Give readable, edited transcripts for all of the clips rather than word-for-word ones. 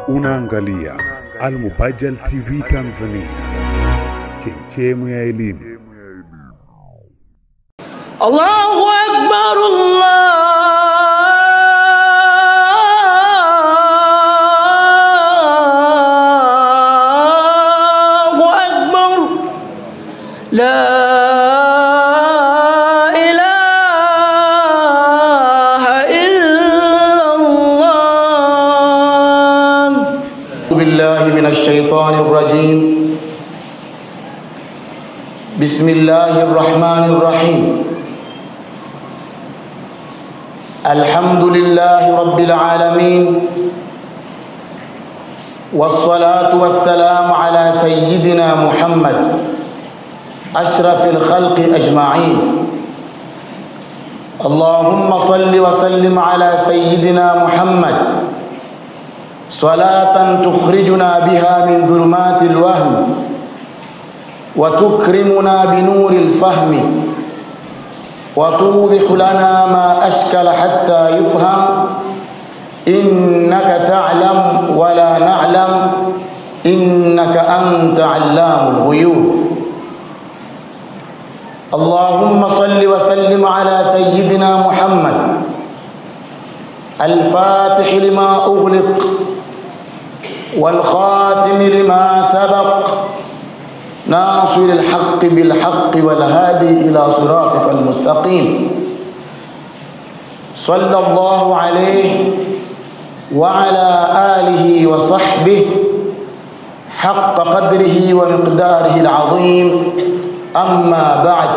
Unaangalia Almubajjal TV Tanzania, chemchemu ya elimu. Allahu Akbar, Allahu Akbar, la ilaha illa Allah. Billahi minash shaitani rrajim. Bismillahir rahmanir rahim. Alhamdulillahi rabbil alamin, wassalatu wassalamu ala sayyidina Muhammad ashrafil khalqi ajma'in. Allahumma salli wa sallim ala sayyidina Muhammad salatan tukhrijuna biha min dhulumatil wahm wa tukrimuna bi nuril fahmi وتوضح لنا ما أشكل حتى يفهم، إنك تعلم ولا نعلم، إنك أنت علام الغيوب. اللهم صل وسلم على سيدنا محمد الفاتح لما أغلق والخاتم لما سبق، ناصر الحق بالحق والهادي إلى صراطك المستقيم، صلى الله عليه وعلى آله وصحبه حق قدره ومقداره العظيم. أما بعد،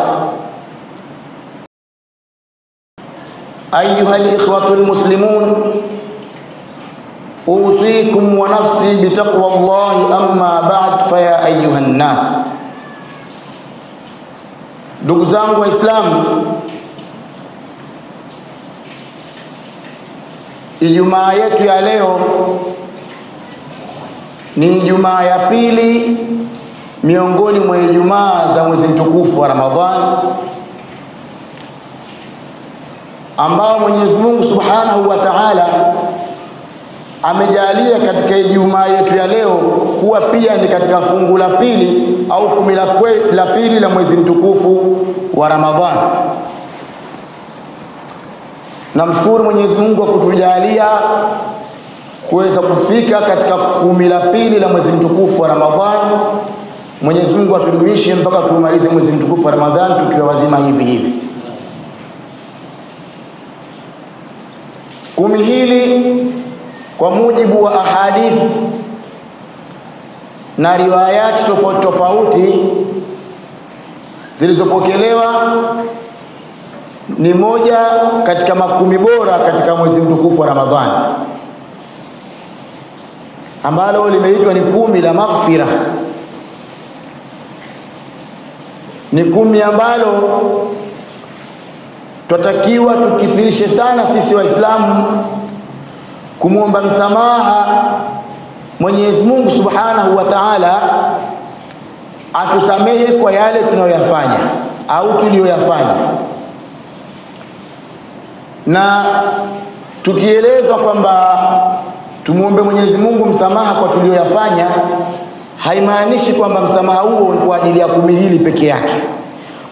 أيها الإخوة المسلمون، أوصيكم ونفسي بتقوى الله. أما بعد، فيا أيها الناس، ndugu zangu Waislamu, Ijumaa yetu ya leo ni Ijumaa ya pili miongoni mwa Ijumaa za mwezi mtukufu wa Ramadhani, ambao Mwenyezi Mungu Subhanahu wa Ta'ala amejalia katika Ijumaa yetu ya leo kuwa pia ni katika fungu la pili au kumi la pili la mwezi mtukufu wa Ramadhani. Namshukuru Mwenyezi Mungu kwa kutujalia kuweza kufika katika kumi la pili la mwezi mtukufu wa Ramadhani. Mwenyezi Mungu atudumishe mpaka tumalize mwezi mtukufu wa Ramadhani tukiwa wazima hivi hivi. Kumi hili kwa mujibu wa ahadithi na riwayati tofauti tofauti zilizopokelewa, ni moja katika makumi bora katika mwezi mtukufu wa Ramadhani, ambalo limeitwa ni kumi la maghfira. Ni kumi ambalo twatakiwa tukithirishe sana sisi Waislamu kumuomba msamaha Mwenyezi Mungu Subhanahu wa Ta'ala atusamehe kwa yale tunayoyafanya au tuliyoyafanya. Na tukielezwa kwamba tumuombe Mwenyezi Mungu msamaha kwa tuliyoyafanya, haimaanishi kwamba msamaha huo ni kwa ajili ya kumi hili peke yake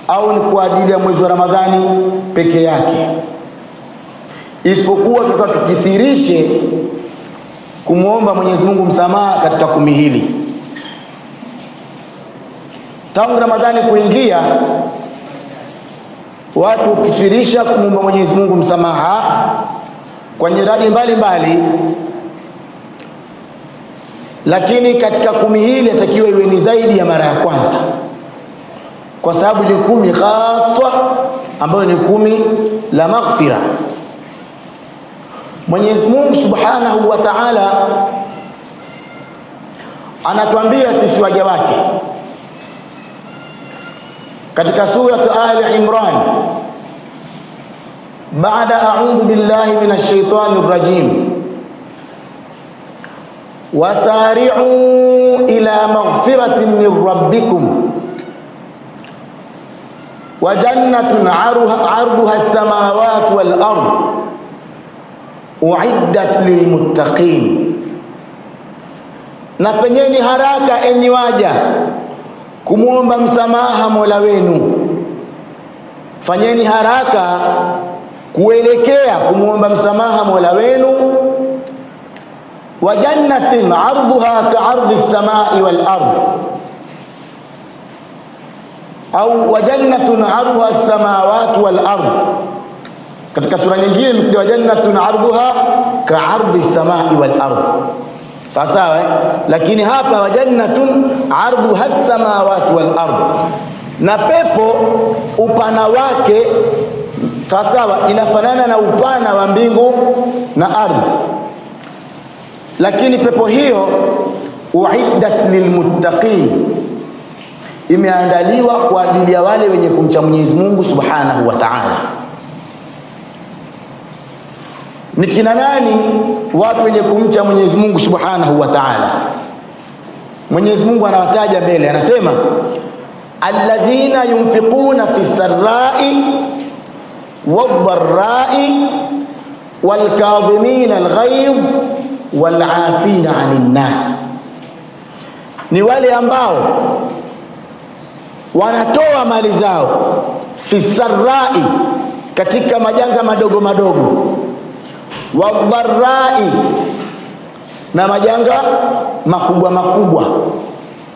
au ni kwa ajili ya mwezi wa Ramadhani peke yake, isipokuwa tukithirishe kumuomba Mwenyezi Mungu msamaha katika kumi hili. Tangu Ramadhani kuingia, watu ukithirisha kumuomba Mwenyezi Mungu msamaha kwa nyiradi mbalimbali, lakini katika kumi hili atakiwa iwe ni zaidi ya mara ya kwanza, kwa sababu ni kumi haswa ambayo ni kumi la maghfira. Mwenyezi Mungu Subhanahu wa Ta'ala anatuambia sisi waja wake katika sura Ali Imran, baada a'udhu billahi minash shaitani rrajim, wasari'u ila maghfiratin min rabbikum wa jannatin 'arduha as-samawati wal ard uiddat lilmuttaqin. na fanyeni haraka enyi waja kumuomba msamaha Mola wenu. Fanyeni haraka kuelekea kumuomba msamaha Mola wenu. Wa jannatin 'arduha ka'ardi as-samai wal ard, au wa jannatun 'arduha as-samawati wal ard. Katika sura nyingine imekuja wa jannatun 'arduha ka'ardi as-samai wal ard, sawa sawa, lakini hapa wa jannatun 'arduha as-samawati wal ard, na pepo upana wake sawa sawa inafanana na upana wa mbingu na ardhi. Lakini pepo hiyo uiddat lilmuttaqin, imeandaliwa kwa ajili ya wale wenye kumcha Mwenyezi Mungu Subhanahu wa Ta'ala. Ni kina nani watu wenye kumcha Mwenyezi Mungu Subhanahu wa Ta'ala? Mwenyezi Mungu anawataja mbele, anasema alladhina yunfiquna fi sarrai wadh-dharrai wal-kadhimina al-ghayz wal-afina 'anil nas, ni wale ambao wanatoa mali zao fi sarrai, katika majanga madogo madogo, wadh-dharrai, na majanga makubwa makubwa.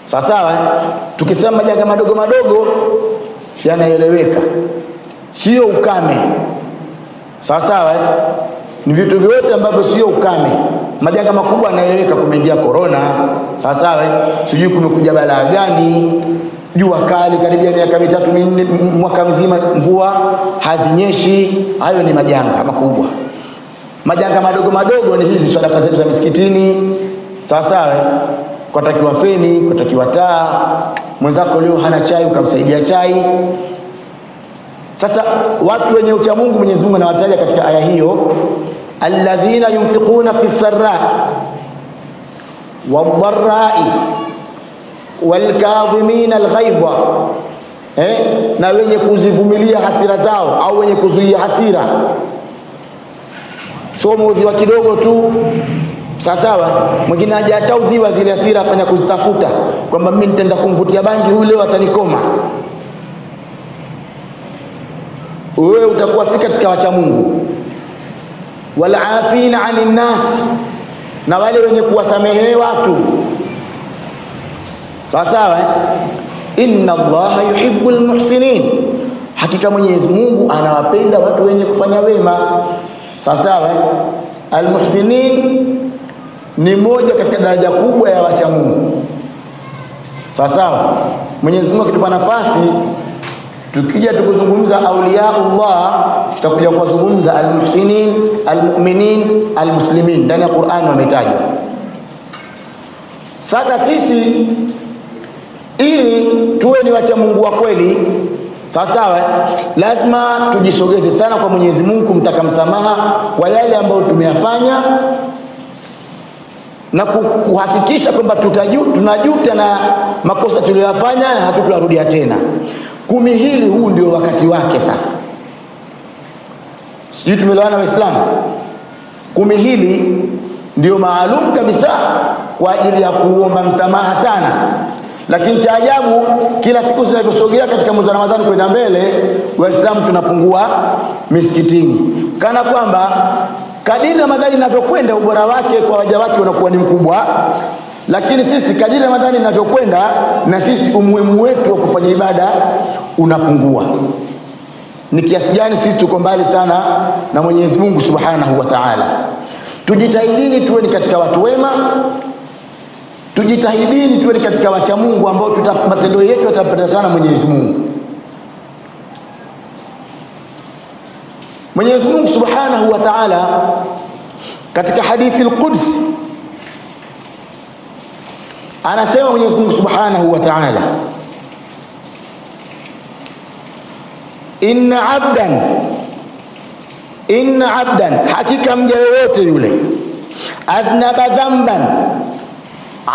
Sawa sawa, tukisema majanga madogo madogo yanaeleweka, sio ukame. Sawa sawa, ni vitu vyote ambavyo sio ukame. Majanga makubwa yanaeleweka, kumeingia corona, sawa sawa, sijui kumekuja balaa gani, jua kali karibia miaka 3 4, mwaka mzima mvua hazinyeshi. Hayo ni majanga makubwa. Majanga madogo madogo ni hizi sadaka zetu za misikitini, sawa sawa, kwatakiwa feni, kwatakiwa taa, mwenzako leo hana chai ukamsaidia chai. Sasa watu wenye ucha Mungu, Mwenyezi Mungu anawataja katika aya hiyo, alladhina yunfiquna fi sarra wadh-dharrai walkadhimina alghaidha, na wenye kuzivumilia hasira zao au wenye kuzuia hasira. Sio muudhiwa kidogo tu, sawa sawa, mwingine haja hataudhiwa zile hasira afanya kuzitafuta, kwamba mimi nitaenda kumvutia bangi huyu leo atanikoma. Wewe utakuwa si katika wacha Mungu. Walafina 'anil nas, na wale wenye kuwasamehe watu, sawa sawa. Inna Allaha yuhibbul muhsinin, hakika Mwenyezi Mungu anawapenda watu wenye kufanya wema. Sawa sawa. Almuhsinin ni moja katika daraja kubwa ya wacha Mungu. Sawa sawa. Mwenyezi Mungu akitupa nafasi tukija tukuzungumza auliyaullah, tutakuja kuzungumza almuhsinin, almu'minin, almuslimin, ndani ya Qur'an wametajwa. Sasa sisi ili tuwe ni wacha Mungu wa kweli, sawa sawa, lazima tujisogeze sana kwa Mwenyezi Mungu kumtaka msamaha kwa yale ambayo tumeyafanya, na kuhakikisha kwamba tunajuta na makosa tuliyoyafanya na hatutarudia tena. 10 hili, huu ndio wakati wake sasa. Sijui tumeelewana Waislamu? 10 hili ndio maalum kabisa kwa ajili ya kuomba msamaha sana. Lakini cha ajabu, kila siku zinavyosogea katika mwezi wa Ramadhani kwenda mbele, Waislamu tunapungua misikitini, kana kwamba kadiri Ramadhani inavyokwenda ubora wake kwa waja wake unakuwa ni mkubwa, lakini sisi kadiri Ramadhani inavyokwenda na sisi umuhimu wetu wa kufanya ibada unapungua. Ni kiasi gani sisi tuko mbali sana na Mwenyezi Mungu Subhanahu wa Ta'ala. Tujitahidini tuwe ni katika watu wema, tujitahidini tuwe ni katika wacha Mungu ambao matendo yetu yatampendeza sana Mwenyezi Mungu. Mwenyezi Mungu Subhanahu wa Ta'ala katika hadithi al-Quds anasema Mwenyezi Mungu Subhanahu wa Ta'ala, inna abdan, hakika mja yoyote yule, adhnaba dhanban,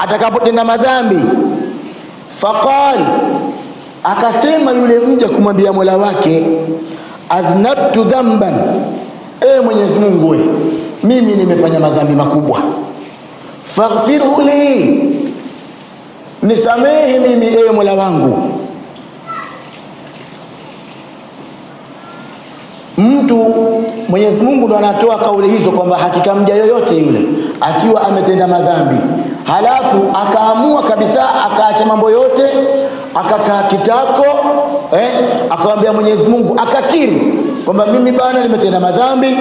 atakapotenda madhambi, faqal, akasema yule mja kumwambia Mola wake, adhnabtu dhanban, Mwenyezi Mungu we, mimi nimefanya madhambi makubwa, faghfirhu li, nisamehe mimi ewe Mola wangu. Mtu Mwenyezi Mungu ndo anatoa kauli hizo kwamba hakika mja yoyote yule akiwa ametenda madhambi halafu akaamua kabisa akaacha mambo yote akakaa kitako, akamwambia Mwenyezi Mungu, akakiri kwamba mimi bana nimetenda madhambi,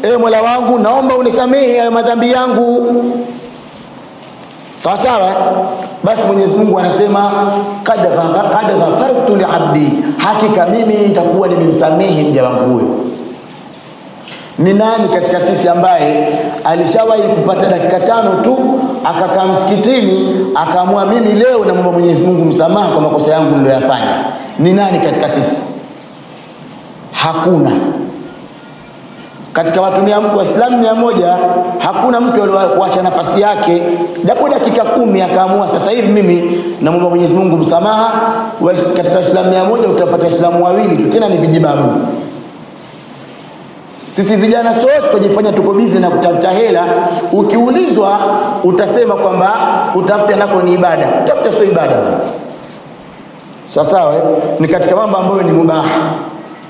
ewe Mola wangu naomba unisamehe hayo madhambi yangu. Sawa sawa. Basi Mwenyezi Mungu anasema qad ghafartu li abdi, hakika mimi nitakuwa nimemsamehe mja wangu huyo. Ni nani katika sisi ambaye alishawahi kupata dakika 5 tu akakaa msikitini akaamua mimi leo namuomba Mwenyezi Mungu msamaha kwa makosa yangu niliyoyafanya? Ni nani katika sisi? Hakuna. Katika watu 100 Waislamu 100 hakuna mtu aliyeacha nafasi yake japo dakika 10 akaamua sasa hivi mimi namuomba Mwenyezi Mungu msamaha. Katika Waislamu 100 utapata Waislamu 2 tu, tena ni vijibabu. Sisi vijana sote tujifanya tuko busy na kutafuta hela. Ukiulizwa utasema kwamba kutafuta nako ni ibada. Kutafuta sio ibada. Sawa sawa, ni katika mambo ambayo ni mubaha.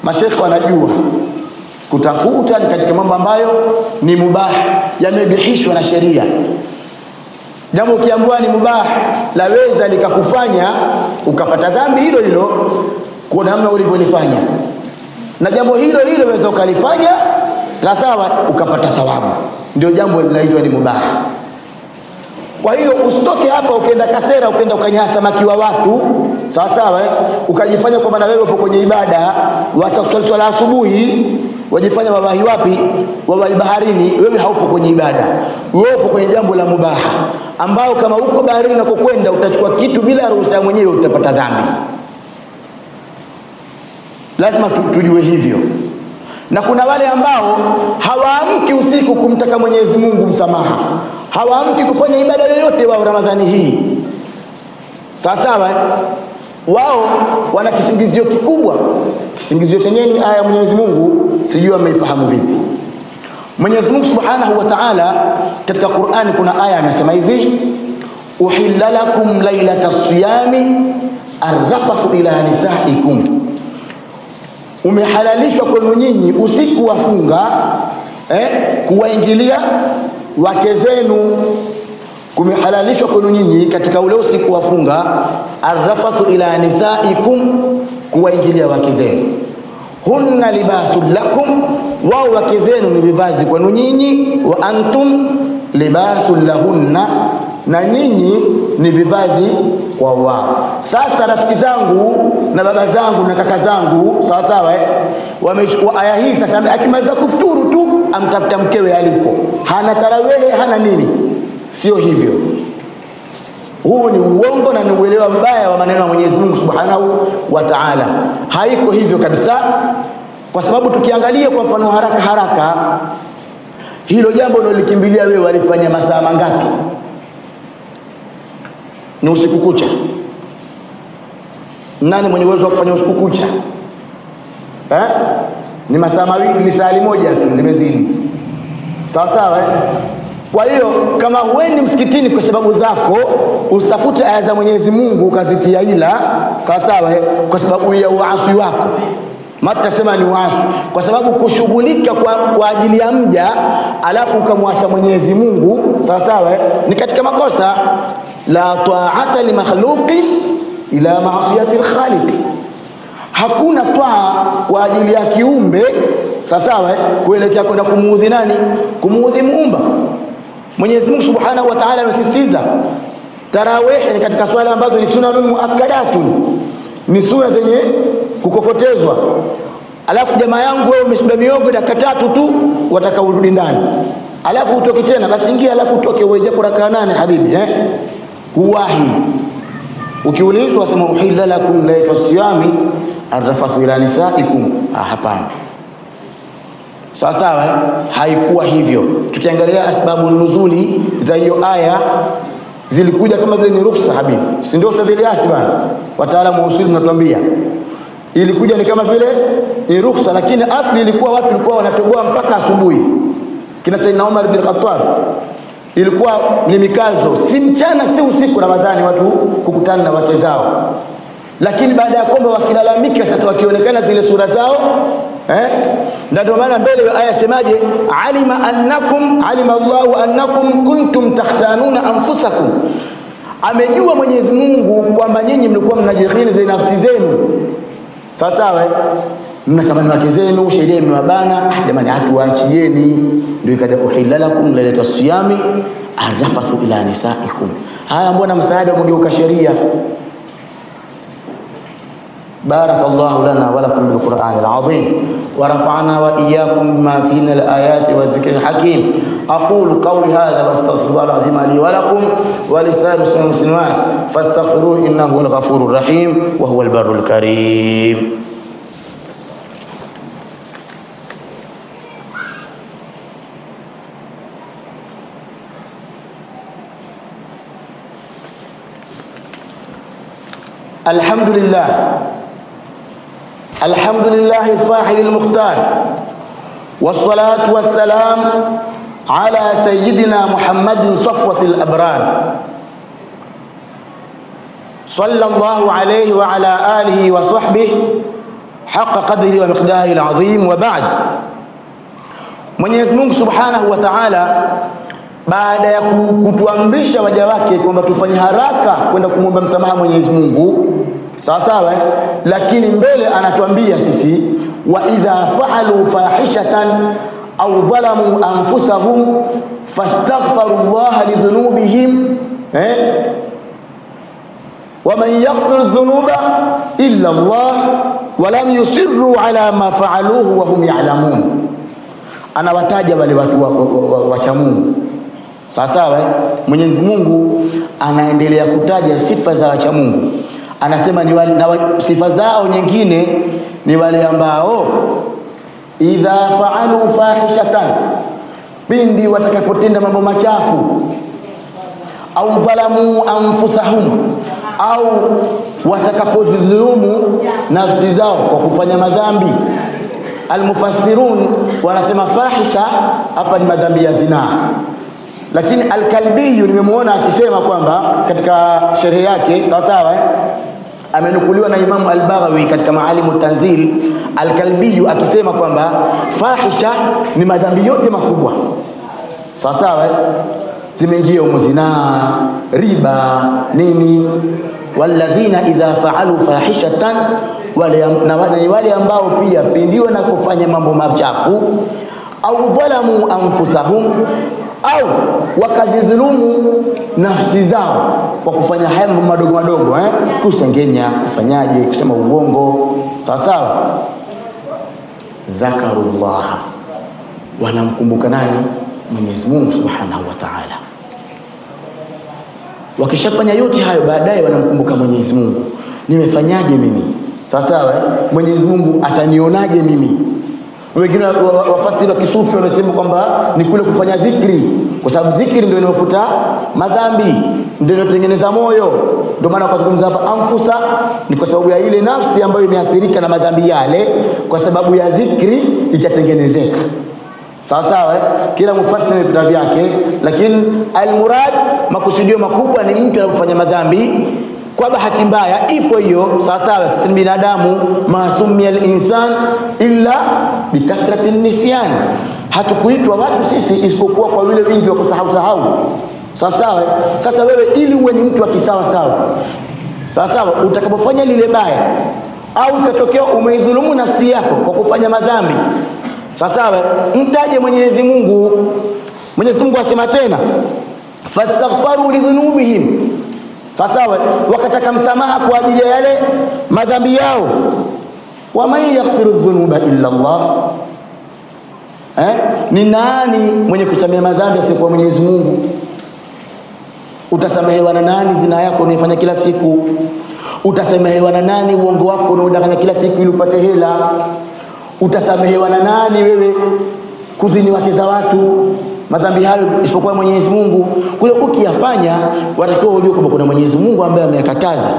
Mashekhe wanajua kutafuta ni katika mambo ambayo ni mubah, yamebihishwa na sheria. Jambo ukiambiwa ni mubah laweza likakufanya ukapata dhambi hilo hilo kwa namna ulivyolifanya, na jambo hilo hilo waweza ukalifanya la sawa ukapata thawabu. Ndio jambo linaloitwa ni mubah. Kwa hiyo usitoke hapa ukaenda kasera ukaenda ukanyasa samaki wa watu, sawa sawa, ukajifanya kwamba na wewe upo kwenye ibada, waacha kuswali swala asubuhi, wajifanya wawahi wapi? Wawahi baharini. Wewe haupo kwenye ibada, wewe upo kwenye jambo la mubaha, ambao kama uko baharini unakokwenda utachukua kitu bila ruhusa ya mwenyewe utapata dhambi. Lazima tujue hivyo. Na kuna wale ambao hawaamki usiku kumtaka Mwenyezi Mungu msamaha, hawaamki kufanya ibada yoyote wao Ramadhani hii. Sawa sawa, wao wana kisingizio kikubwa. Kisingizio chenyewe ni aya ya Mwenyezi Mungu, sijui wameifahamu vipi. Mwenyezi Mungu Subhanahu wa Ta'ala katika Qur'ani kuna aya anasema hivi: uhilla lakum lailata siyami arrafathu ila nisaikum, umehalalishwa kwenu nyinyi usiku wa funga kuwaingilia wake zenu. Kumehalalishwa kwenu nyinyi katika ule usiku wa funga arrafathu ila nisaikum, kuwaingilia wake zenu. Hunna libasul lakum, wao wake zenu ni vivazi kwenu nyinyi, wa antum libasul lahunna, na nyinyi ni vivazi kwa wao. Sasa rafiki zangu na baba zangu na kaka zangu, sawa sawa, wamechukua aya hii sasa, akimaliza kufuturu tu amtafuta mkewe alipo, hana tarawehe hana nini. Sio hivyo. Huu ni uongo na ni uelewa mbaya wa maneno ya Mwenyezi Mungu Subhanahu wa Ta'ala. Haiko hivyo kabisa. Kwa sababu tukiangalia kwa mfano haraka haraka, hilo jambo unalikimbilia wewe walifanya masaa mangapi? Ni usiku kucha. Nani mwenye uwezo wa kufanya usiku kucha? Ni masaa mawili, ni saa moja tu limezidi. Sawa sawa, Kwa hiyo kama huendi msikitini kwa sababu zako, usitafute aya za Mwenyezi Mungu ukazitia ila, sawa sawa, kwa sababu ya uasi wako. Matasema ni uasi kwa sababu kushughulika kwa ajili ya mja alafu ukamwacha Mwenyezi Mungu, sawa sawa, ni katika makosa. La ta'ata li makhluqin ila ma'siyati al-khaliq, hakuna twaa kwa ajili ya kiumbe, sawa sawa, kuelekea kwenda kumuudhi nani? Kumuudhi muumba. Mwenyezi Mungu Subhanahu wa Ta'ala amesisitiza tarawih ni katika swala ambazo ni sunanun muakkadatun, ni suna zenye kukokotezwa. Alafu jamaa yangu wewe umeshiba miogo dakika 3 tu wataka urudi ndani, alafu utoke tena, basi ingia alafu utoke uwe japo rakaa 8 habibi, Huwahi. Ukiulizwa sema uhilla lakum lailata siyami arrafathu ila nisaikum. Hapana. Sawa sawa, haikuwa hivyo. Tukiangalia asbabu nuzuli za hiyo aya zilikuja kama vile ni ruhusa habibi, si ndio? Ustadh Ilyas bana, wataalamu wa usuli mnatuambia ilikuja ni kama vile ni ruhusa, lakini asli ilikuwa watu walikuwa wanatoboa mpaka asubuhi. Kina Sayyidina Umar bin Khattab Ilikuwa ni mikazo, si mchana si usiku Ramadhani watu kukutana na wake zao. Lakini baada ya kwamba wakilalamika sasa, wakionekana zile sura zao, na ndio maana mbele ya aya semaje, alima annakum, alima Allahu annakum kuntum takhtanuna anfusakum, amejua Mwenyezi Mungu kwamba nyinyi mlikuwa mnajikhini zile nafsi zenu. Sawa, mnatamani wake zenu, sheria imewabana, jamani hatuachieni. Ndio ikaja uhilla lakum lailatas siyami arrafathu ila nisaikum. Haya, mbona msaada umegeuka sheria? بارك الله لنا ولكم بالقرآن العظيم، ورفعنا وإياكم بما فينا الآيات والذكر الحكيم. أقول قولي هذا واستغفر الله العظيم لي ولكم ولسائر المسلمين والمسلمات فاستغفروه إنه هو الغفور الرحيم وهو البر الكريم. الحمد لله، الحمد لله الفاعل المختار، والصلاة والسلام على سيدنا محمد صفوة الأبرار، صلى الله عليه وعلى آله وصحبه حق قدره ومقداره العظيم. وبعد، Mwenyezi Mungu Subhanahu wa Ta'ala baada ya kutuamrisha waja wake kwamba tufanye haraka kwenda kumwomba msamaha Mwenyezi Mungu, sawa sawa, lakini mbele anatuambia sisi, wa idha fa'alu fahishatan au dhalamu anfusahum fastaghfiru Allah lidhunubihim, wa man yaghfiru dhunuba illa Allah wa lam yusirru ala ma fa'aluhu wa hum ya'lamun. Anawataja wale watu wa Mungu. Sawa sawa, Mwenyezi Mungu anaendelea kutaja sifa za wacha Mungu. Anasema ni wale, na sifa zao nyingine ni wale ambao idha fa'alu fahishatan, pindi watakapotenda mambo machafu, au dhalamu anfusahum, au watakapodhulumu nafsi zao kwa kufanya madhambi. Almufassirun wanasema fahisha hapa ni madhambi ya zinaa, lakini Al-Kalbiyu nimemuona akisema kwamba katika sherehe yake, sawa sawa, amenukuliwa na Imamu Al-Baghawi katika Maalimu Tanzil, Al-Kalbiyu akisema kwamba fahisha ni madhambi yote makubwa. Sawa sawa, zimeingia humo zinaa, riba, nini. Walladhina idha fa'alu fahishatan, wale na wale ambao pia pindi wanapofanya mambo machafu, au dhalamu anfusahum, au wakadhulumu nafsi zao kwa kufanya haya mambo madogo madogo, kusengenya, kufanyaje, kusema uongo, sawa sawa, dhakarullah, wanamkumbuka nani? Mwenyezi Mungu Subhanahu wa Ta'ala. Wakishafanya yote hayo, baadaye wanamkumbuka Mwenyezi Mungu. Nimefanyaje mimi? Sawa sawa, Mwenyezi Mungu atanionaje mimi? Wengine wafasiri wa kisufi wamesema kwamba ni kule kufanya dhikri, kwa sababu dhikri ndio inayofuta madhambi, ndio inayotengeneza moyo. Ndio maana kwa kuzungumza hapa anfusa ni kwa sababu ya ile nafsi ambayo imeathirika na madhambi yale, kwa sababu ya dhikri itatengenezeka. Sawa sawa, kila mufasiri na vita vyake, lakini almurad, makusudio makubwa ni mtu anapofanya madhambi kwa bahati mbaya, ipo hiyo. Sawa sawa, sisi ni binadamu, maasumi al-insan illa bikathrati nisyan, hatukuitwa watu sisi isipokuwa kwa wile wingi wa kusahau sahau. Sawa sawa. Sasa wewe ili uwe ni mtu wa kisawa sawa, sawa sawa, utakapofanya lile baya au ikatokea umeidhulumu nafsi yako kwa kufanya madhambi, sawa sawa, mtaje Mwenyezi Mungu. Mwenyezi Mungu asema tena, fastaghfaru lidhunubihim, sawa sawa, wakataka msamaha kwa ajili ya yale madhambi yao. Wa man yaghfiru dhunuba illa Allah, ni nani mwenye kusamehe madhambi asiyekuwa Mwenyezi Mungu? Utasamehewa na nani zina yako unaifanya kila siku? Utasamehewa na nani uongo wako unaodanganya kila siku ili upate hela? Utasamehewa na nani wewe kuzini wake za watu? Madhambi hayo isipokuwa Mwenyezi Mungu. Kwa hiyo ukiyafanya, watakiwa ujue kwamba kuna Mwenyezi Mungu ambaye ameyakataza.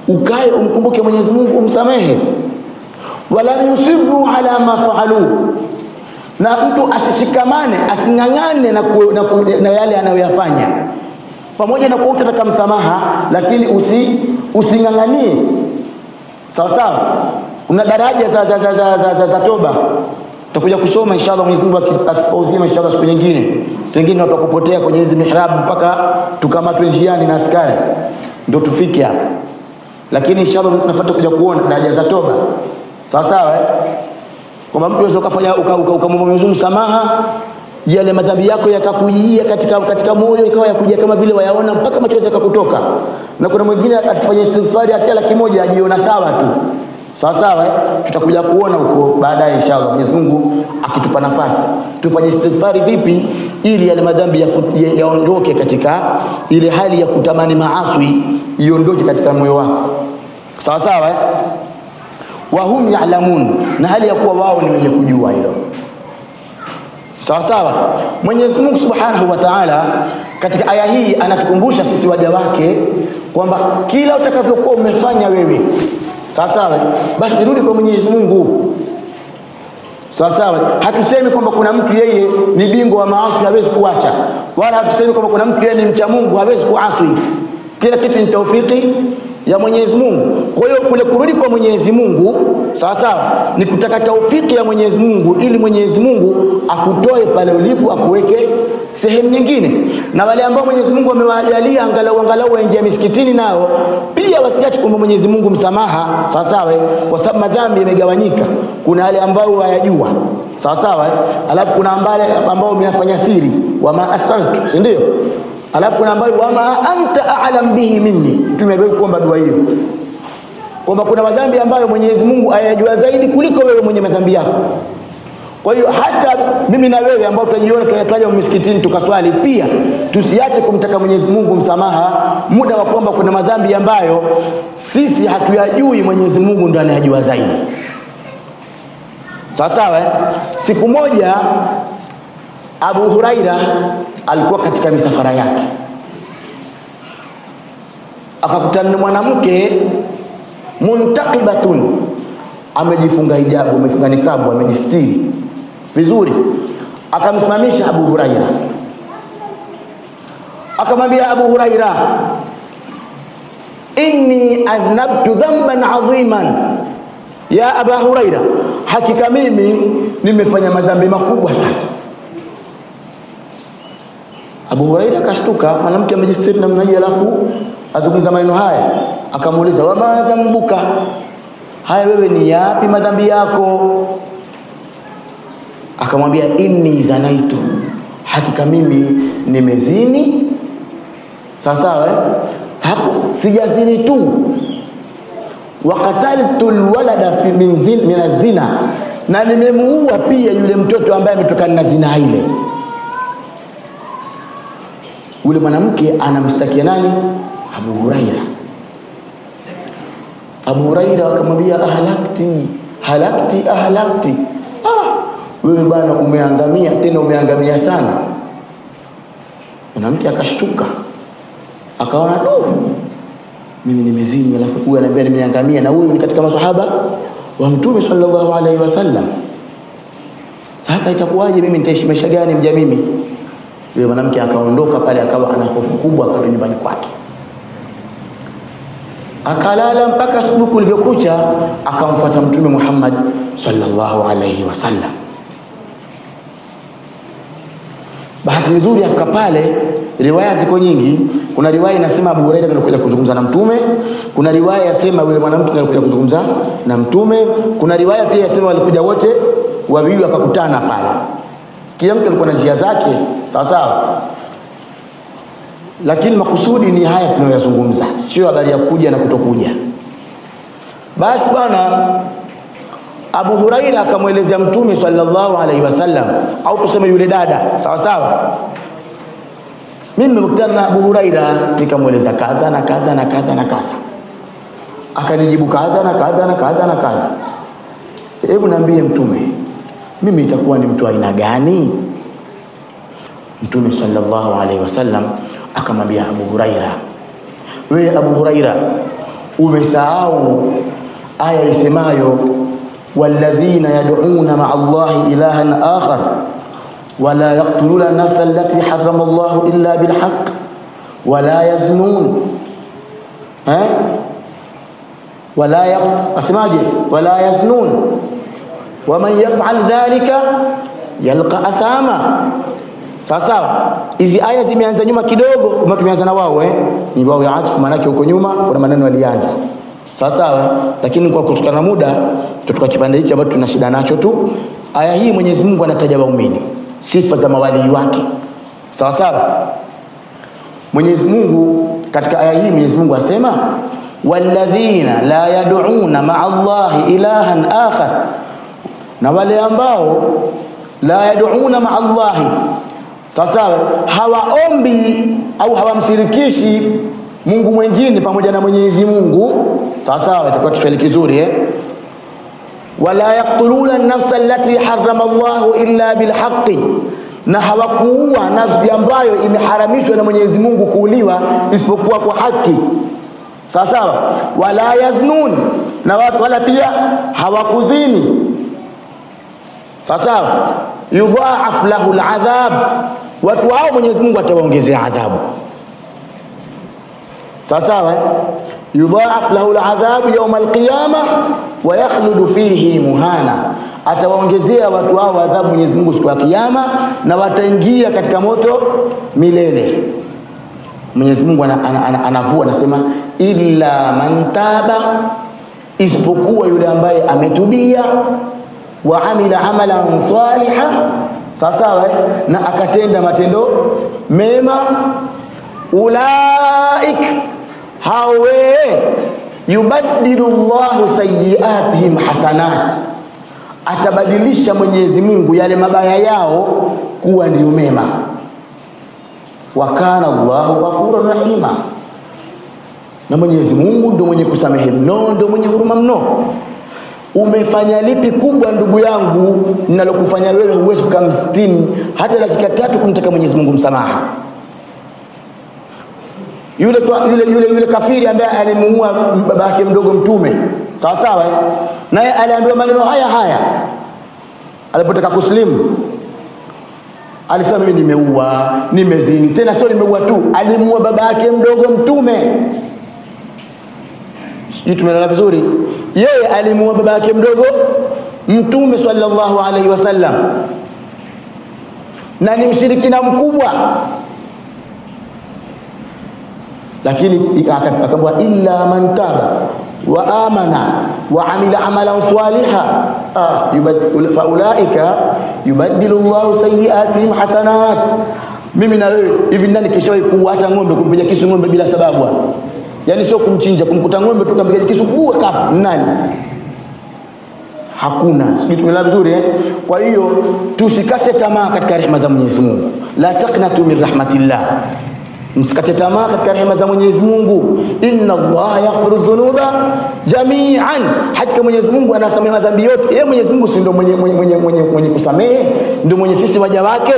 Ukae umkumbuke Mwenyezi Mungu, umsamehe. Wala yusiru ala ma faalu, Na mtu asishikamane, asing'ang'ane na yale anayoyafanya. Pamoja na kuwa utataka msamaha, lakini using'ang'anie. Sawa sawa. Kuna daraja za toba. Tutakuja kusoma inshallah, Mwenyezi Mungu akitupa uzima inshallah siku nyingine. Siku nyingine watu wakupotea kwenye hizi mihrabu mpaka tukamatwe njiani na askari, ndio tufike hapo. Lakini inshallah tunafuata kuja kuona daraja za toba. Sawa sawa eh? Kwamba mtu unaweza ukafanya ukamwomba Mwenyezi Mungu msamaha, yale madhambi yako yakakujia katika moyo, ikawa yakujia kama vile wayaona mpaka machozi yakakutoka. Na kuna mwingine akifanya istighfari hata laki moja ajiona sawa tu. Sawa sawa eh? Tutakuja kuona huko baadaye inshallah, Mwenyezi Mungu akitupa nafasi. Tufanye istighfari vipi ili yale madhambi yaondoke katika ile hali ya kutamani maasi, iondoke katika moyo wako. Sawa sawa eh? Wa hum ya'lamun, na hali ya kuwa wao ni wenye kujua hilo. Sawa sawa. Mwenyezi Mungu Subhanahu wa Ta'ala katika aya hii anatukumbusha sisi waja wake kwamba kila utakavyokuwa umefanya wewe, sawa sawa, basi rudi kwa Mwenyezi Mungu. Sawa sawa. Hatusemi kwamba kuna mtu yeye ni bingwa wa maasi hawezi kuacha, wala hatusemi kwamba kuna mtu yeye ni mcha Mungu hawezi kuasi. Kila kitu ni taufiki ya Mwenyezi Mungu. Kwa hiyo kule kurudi kwa Mwenyezi Mungu, sawa sawa, ni kutaka taufiki ya Mwenyezi Mungu ili Mwenyezi Mungu akutoe pale ulipo akuweke sehemu nyingine. Na wale ambao Mwenyezi Mungu amewajalia angalau waingia misikitini, nao pia wasiache kumwomba Mwenyezi Mungu msamaha, sawa sawa, kwa sababu madhambi yamegawanyika. Kuna wale ambao wayajua, sawa sawa, alafu kuna ambao wameyafanya siri, wama asrartu, si ndio? Alafu kuna ambao wama anta a'lam bihi minni. Tumewahi kuomba dua hiyo kwamba kuna madhambi ambayo Mwenyezi Mungu ayajua zaidi kuliko wewe mwenye madhambi yako. Kwa hiyo hata mimi na wewe ambao tunajiona tunataja msikitini tukaswali, pia tusiache kumtaka Mwenyezi Mungu msamaha muda wa kwamba kuna madhambi ambayo sisi hatuyajui, Mwenyezi Mungu ndiye anayajua zaidi. Sawa sawa eh? Siku moja Abu Huraira alikuwa katika misafara yake, akakutana na mwanamke muntaqibatun, amejifunga hijabu, amefunga nikabu, amejistiri vizuri. Akamsimamisha Abu Huraira, akamwambia Abu Huraira, inni adhnabtu dhanban adhiman ya Abu Huraira, hakika mimi nimefanya madhambi makubwa sana. Abu Huraira akashtuka, mwanamke amejistiri namna hii alafu azungumza maneno haya. Akamuuliza, wa ma dhambuka, haya wewe ni yapi madhambi yako? Akamwambia, inni zanaitu, hakika mimi nimezini. Sawa sawa eh? Hapo sijazini tu, waqataltu alwalada fi min azina, na nimemuua pia yule mtoto ambaye ametokana na zina ile. Yule mwanamke anamshtakia nani? Abu Huraira. Abu Huraira akamwambia, ahlakti halakti ahlakti, wewe bwana umeangamia, tena umeangamia sana. Mwanamke akashtuka, akaona du, mimi nimezini, alafu huyu ananiambia nimeangamia, na huyu ni katika maswahaba wa Mtume sallallahu alaihi wasallam. Sasa itakuwaje? Mimi nitaishi maisha gani mja mimi? Yule mwanamke akaondoka pale, akawa ana hofu kubwa, akarudi nyumbani kwake. Akalala mpaka asubuhi kulivyokucha, akamfuata Mtume Muhammad sallallahu alaihi wasallam. Bahati nzuri afika pale, riwaya ziko nyingi. Kuna riwaya inasema Abu Huraira alikuja kuzungumza na Mtume, kuna riwaya yasema yule mwanamke alikuja kuzungumza na Mtume, kuna riwaya pia yasema walikuja wote wawili wakakutana pale. Kila mtu alikuwa na njia zake, sawa sawa. Lakini makusudi ni haya tunayoyazungumza, sio habari ya kuja na kutokuja. Basi bwana Abu Huraira akamwelezea Mtume sallallahu alaihi wasallam, au tuseme yule dada, sawa sawa. Mimi nimekutana na Abu Huraira nikamweleza kadha na kadha na kadha na kadha, akanijibu kadha na kadha na kadha na kadha. Hebu niambie Mtume, mimi nitakuwa ni mtu aina gani? Mtume sallallahu alaihi wasallam akamwambia Abu Huraira, wewe Abu Huraira, umesahau aya isemayo Walladhina yad'una ma'a Allahi ilahan akhar wala yaqtuluna nafsa allati harrama Allahu illa bilhaq wala yaznun, wala asemaje, wala yaznun waman yaf'al dhalika yalqa athama. Sawa sawa, hizi aya zimeanza nyuma kidogo, kama tumeanza na wao ni wao ya atfu, maana yake huko nyuma kuna maneno yalianza. Sawa sawa, lakini kwa kutokana muda tutoka kipande hiki ambacho tuna shida nacho tu. Aya hii Mwenyezi Mungu anataja waumini, sifa za mawali wake. Sawa sawa, Mwenyezi Mungu katika aya hii Mwenyezi Mungu asema walladhina la yad'una ma'a Allahi ilahan akhar, na wale ambao la yad'una ma'a Allahi, sasa hawaombi au hawamshirikishi Mungu mwingine pamoja na Mwenyezi Mungu. Sasa itakuwa Kiswahili kizuri Wala yaqtuluna an-nafsa allati harrama Allahu illa bilhaqqi, na hawakuua nafsi ambayo imeharamishwa na Mwenyezi Mungu kuuliwa isipokuwa kwa haki. Sawa sawa. Wala yaznun, na wala pia hawakuzini. Sawa sawa. Yudhaaf lahu al'adhab, watu hao Mwenyezi Mungu atawaongezea adhabu. Sawa sawa. Yudhaaf lahu al'adhab yawm al-qiyamah wa yakhludu fihi muhana, atawaongezea watu hao adhabu Mwenyezi Mungu siku ya kiyama na wataingia katika moto milele. Mwenyezi Mungu anavua anasema illa man taba, isipokuwa yule ambaye ametubia, wa amila amalan saliha, sawa sawa, na akatenda matendo mema. Ulaik, hawe yubaddilu Allahu sayyiatihim hasanat, atabadilisha Mwenyezi Mungu yale mabaya yao kuwa ndiyo mema. Wa kana Allahu ghafuran rahima, na Mwenyezi Mungu ndio mwenye kusamehe mno, ndio mwenye huruma mno. Umefanya lipi kubwa ndugu yangu ninalokufanya wewe huwezi kukaa msikitini hata dakika tatu kumtaka Mwenyezi Mungu msamaha? Yule kafiri ambaye alimuua babake mdogo Mtume, sawa sawa, naye aliambiwa maneno haya haya alipotaka kuslimu. Alisema mimi nimeua, nimezini, tena sio nimeua tu, alimuua babake mdogo Mtume. Sijui tumeelewana vizuri? Yeye alimuua babake mdogo Mtume sallallahu alaihi wasallam, na ni mshirikina mkubwa. Lakini akaambiwa illa man taba wa amana wa amila amalan saliha faulaika yubaddilu Allahu sayiatihim hasanat. Mimi na wewe hivi nani kishawahi kuua hata ng'ombe, kumpiga kisu ng'ombe bila sababu? Yaani sio kumchinja, kumkuta ng'ombe tu kumpiga kisu kuua kafu, nani? Hakuna. Sijui tumeelewa vizuri Kwa hiyo tusikate tamaa katika rehema za Mwenyezi Mungu. La taqnatu min rahmatillah, msikate tamaa katika rehema za Mwenyezi Mungu. Inna Allah yaghfiru dhunuba jami'an, hakika Mwenyezi Mungu anasamehe madhambi yote. Yeye Mwenyezi Mungu si ndio mwenye kusamehe, ndio mwenye sisi waja wake.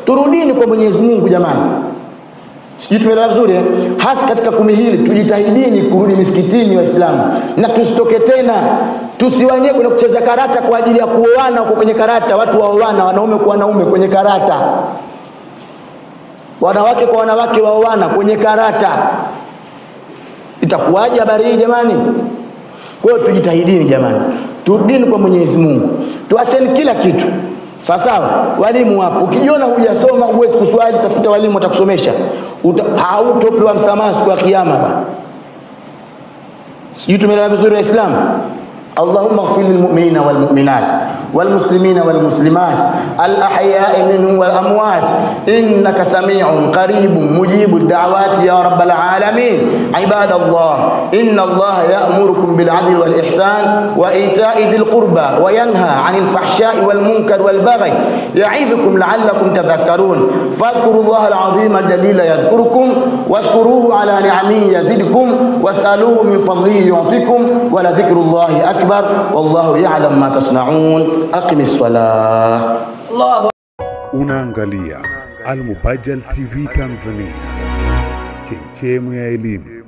Turudini kwa Mwenyezi Mungu jamani. Sijui tumeelewa vizuri Hasa katika kumi hili tujitahidini kurudi misikitini Waislamu, na tusitoke tena, tusiwanie kwenda kucheza karata kwa ajili ya kuoana huko kwenye karata. Watu waoana, wanaume kwa wanaume kwenye karata, wanawake kwa wanawake waoana kwenye karata. Itakuwaje habari hii jamani? Kwa hiyo tujitahidini jamani, turudini kwa Mwenyezi Mungu, tuacheni kila kitu. Sawa sawa, walimu wapo. Ukijiona hujasoma huwezi kuswali, tafuta walimu watakusomesha. Hautopewa msamaha siku ya kiyama bwana. Sijui tumeelewa vizuri Waislamu? Allahumma ighfir lilmu'minina walmu'minat والمسلمين والمسلمات الأحياء منهم والأموات إنك سميع قريب مجيب الدعوات يا رب العالمين. عباد الله، إن الله يأمركم بالعدل والإحسان وإيتاء ذي القربى وينهى عن الفحشاء والمنكر والبغي يعظكم لعلكم تذكرون. فاذكروا الله العظيم الجليل يذكركم، واشكروه على نعمه يزدكم، واسألوه من فضله يعطيكم، ولذكر الله أكبر والله يعلم ما تصنعون. Aqimi swala. Allahu. Unaangalia Almubajjal TV Tanzania, chemchemi ya elimu.